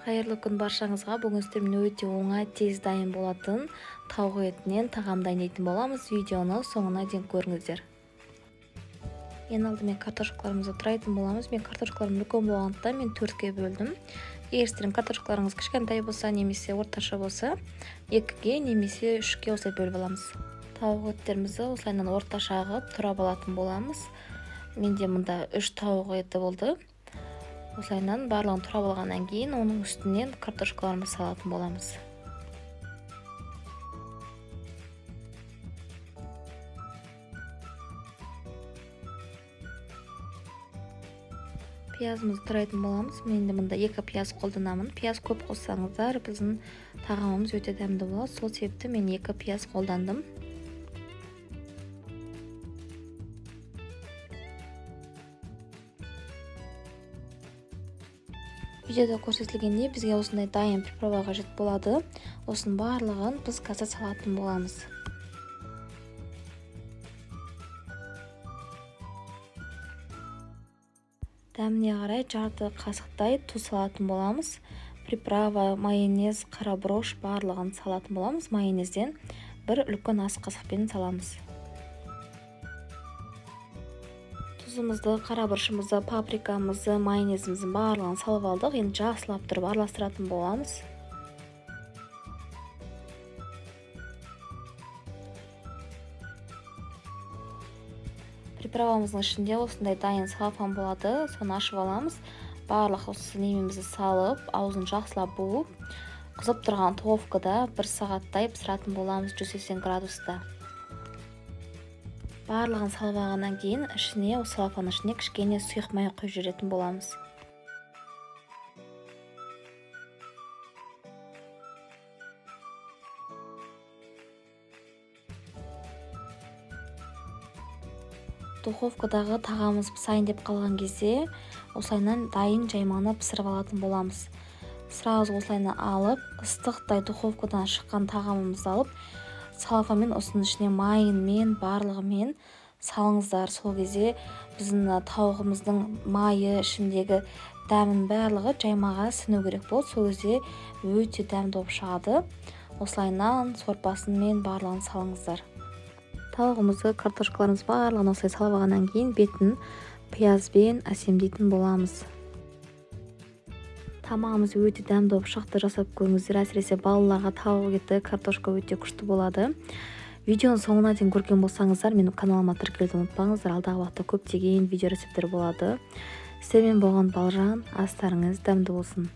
Қайырлы күн баршаңызға. Бүгін сіздермен өте оңай, тез дайын болатын тауық етінен тағам дайындайтын боламыз. Видеоны соңына дейін көріңіздер. Ең алдымен картошкаларымызды турайтын боламыз. Мен картошкаларым үлкен болғандықтан мен 4-ке бөлдім. Егер сіздердің картошкаларыңыз кішкентай болса немесе орташа болса, 2-ге немесе 3-ке осылай бөліп аламыз. Тауық еттерімізді осылайынан орташа қылып турап алатын боламыз. Менде мында 3 тауық еті болды. Осылайынан барлығын турап алғаннан кейін оның үстінен картошкаларымызды салатын боламыз. Пиязымызды турайтын боламыз. Мен де мында 2 пияз қолданамын. Пияз көп қоссаңыздар, біздің тағамымыз өте дәмді болады. Сол себепті мен 2 пияз қолдандым. Видеода көрсетілгендей бізге осындай дайын приправа қажет болады. Осының барлығын біз қазір салатын боламыз. Дәміне қарай жарты қасықтай тұз салатын боламыз. Приправа, майонез, қара бұрыш барлығын салатын боламыз. Майонезден бір үлкен ас қасықпен саламыз. Тұзымызды, қара бұрышымызды, паприкамызды, майонезіміздің барлығын салып алдық. Енді жақсылап тұрып араластыратын боламыз. Приправамыздың ішінде осындай дайын салафан болады. Соны ашып аламыз. Барлық осы немемізді салып, аузын жақсылап буып, қызып тұрған духовкада 1 сағаттай пісіретін боламыз 180 градуста. Барлығын салып алғаннан кейін ішіне, осы салафанның ішіне кішкене сұйық май құйып жіберетін боламыз. Духовкадағы тағамымыз пысайын деп қалған кезде осылайынан дайын жайманы пісіріп алатын боламыз. Сразу осылайынан алып, ыстықтай духовкадан шыққан тағамымызды алып, салафанмен осының ішіне майынмен, барлығымен салыңыздар. Сол кезде біздің тауығымыздың майы, ішіндегі дәмін барлығы жаймаға сіну керек болды. Сол кезде өте дәмді болып шығады. Осылайынан сорпасымен барлығын салыңыздар. Тауығымызды, картошкаларымыз барлығын осылай салып алғаннан кейін бетін пиязбен әсемдейтін боламыз. Тамағымыз өте дәмді болып шықты, жасап көріңіздер. Әсіресе балаларға тауық еті, картошка өте күшті болады. Видеоның соңына дейін көрген болсаңыздар, менің каналыма тіркелуді ұмытпаңыздар. Алдағы уақытта көптеген видео рецепттер болады. Сіздермен болған Балжан, астарыңыз дәмді болсын.